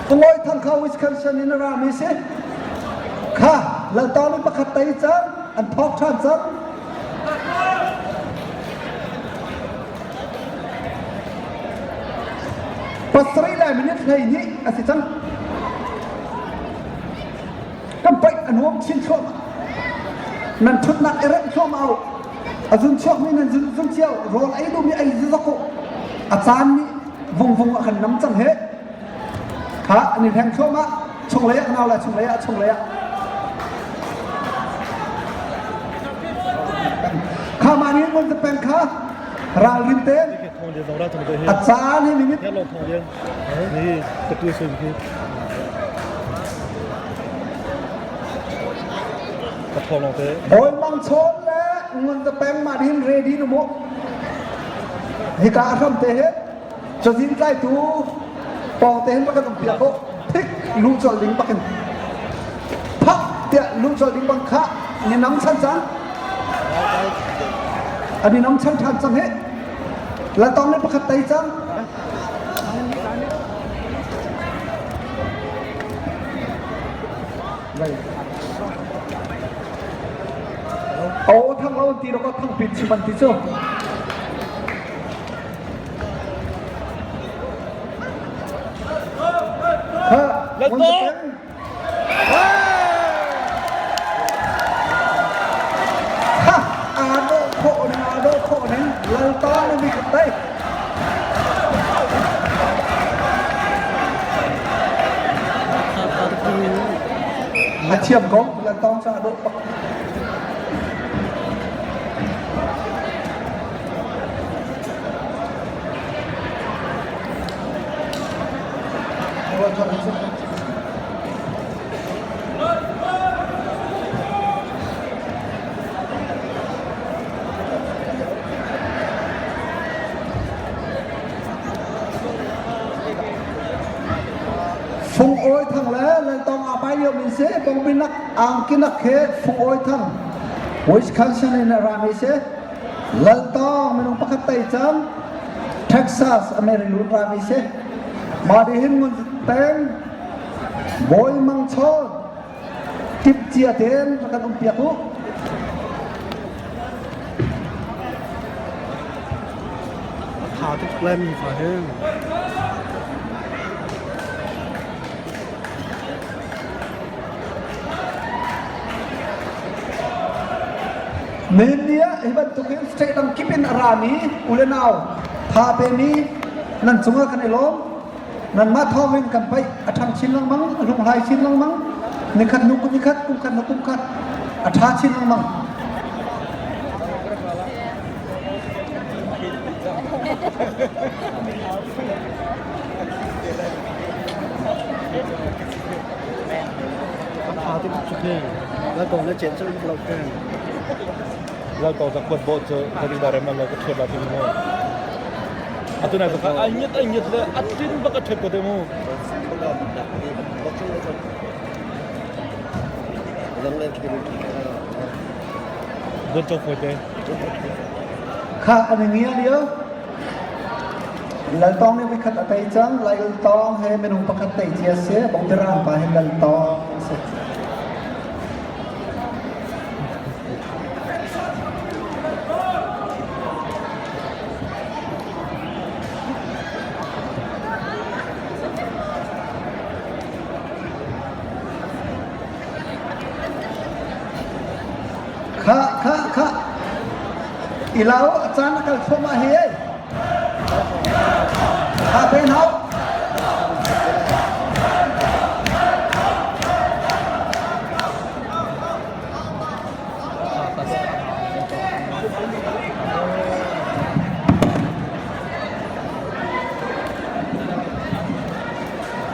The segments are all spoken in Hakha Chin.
Fungawi thang kha Wisconsin in a rami si. Kha laltawng in pakhat tei cang, an thawk ṭhan cang. Pasarih le minute 12 a si cang. Kan paih a nuam chin thluahmah. Nan ṭhutnak i remh thluahmah u. A zun chuakmi nan zun zun cio, rawl ei duhmi ei zizok u. A caan nih vungvung a kan nam cang he. Kha an i hleng thluahmah. Chunglei ah nau le chunglei ah chunglei ah. Kha mah nih ngun peng kha ralrin te a caan hi minute Bawi Mang Chawn le Ngun Za Peng mah hin ready nu mu. Hika a hram te hin cazin tlaitu pawng te hin bak an um piak ko. Thik lu chol ding bakin. Phak tiah lu chol ding bang kha ni nam chan cang. Ani nam chan than cang he. Latong le pakhat tai cang. Aw thang lo ti ro thang pin chim an ti cu. Ha, Let's go. Ha, aa dawh khawh ning, aa dawh khawh ning, lalta na mi khat dai. A thiam ko, laltawng cu aa dawh bak. Fung Awi Thang le Laltawng aa pai lio mi si Bongbinak angkinak he Fung Awi Thang Wisconsin in a rami si Laltawng minung pakhat tei cang Texas Amerilun rami si Mah hin ngun peng Bawi Mang Chawn tip cia tein rak kan um piak u. Tha tuk le mi fa he. Nihin ni ah hi bantukin state dang kip in a rami u le nau tha pemi nan cungah kan i lawm. Nanmah thawngin kan paih a ṭhang chin lengmang, a hlunghlai chin lengmang. Nikhat hnu nikhat, kum khat hnu kum khat a ṭha chin lengmang. Tha tuk cu khi. Lai ko na chen cu lo ke. Lai ko ka kuat bo cu ka ri da rem lo ka thut la ti mu. Atu na ka ai nyet ai nyet le atin bak a thut ko te mu. Buat cho foi te. Kha an i ngia lio. Laltawng nih voikhat a tei cang. Laltawng he minung pakhat tei cia si. Bongtirang pa he Laltawng a si. Kha kha kha i lau a caan a kal thluahmah hi ei. Kha pen hau.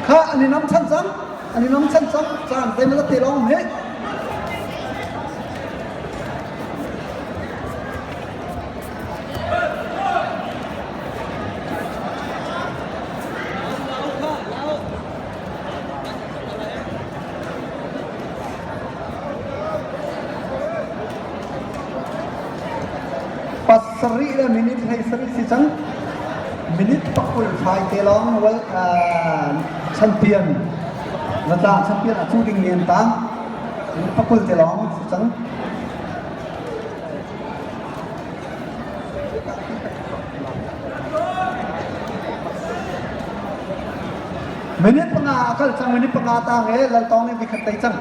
Kha an i nam chan cang. An i nam chan cang. Caan zeimawzat te lawng he. Pasarih le minute 17 si cang. Minute 20. Fai te lawng world champion zatlang champion a cu ding mi an tang. Pakul te lawng si cang. Minute panga a kal cang minute panga tang e Laltawng nih vikhat tei cang.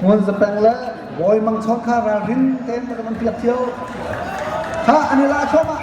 Ngun Zapeng le Bawi Mang Chawn kha ralrin tein ka kan piak cio. Kha an i la thluahmah.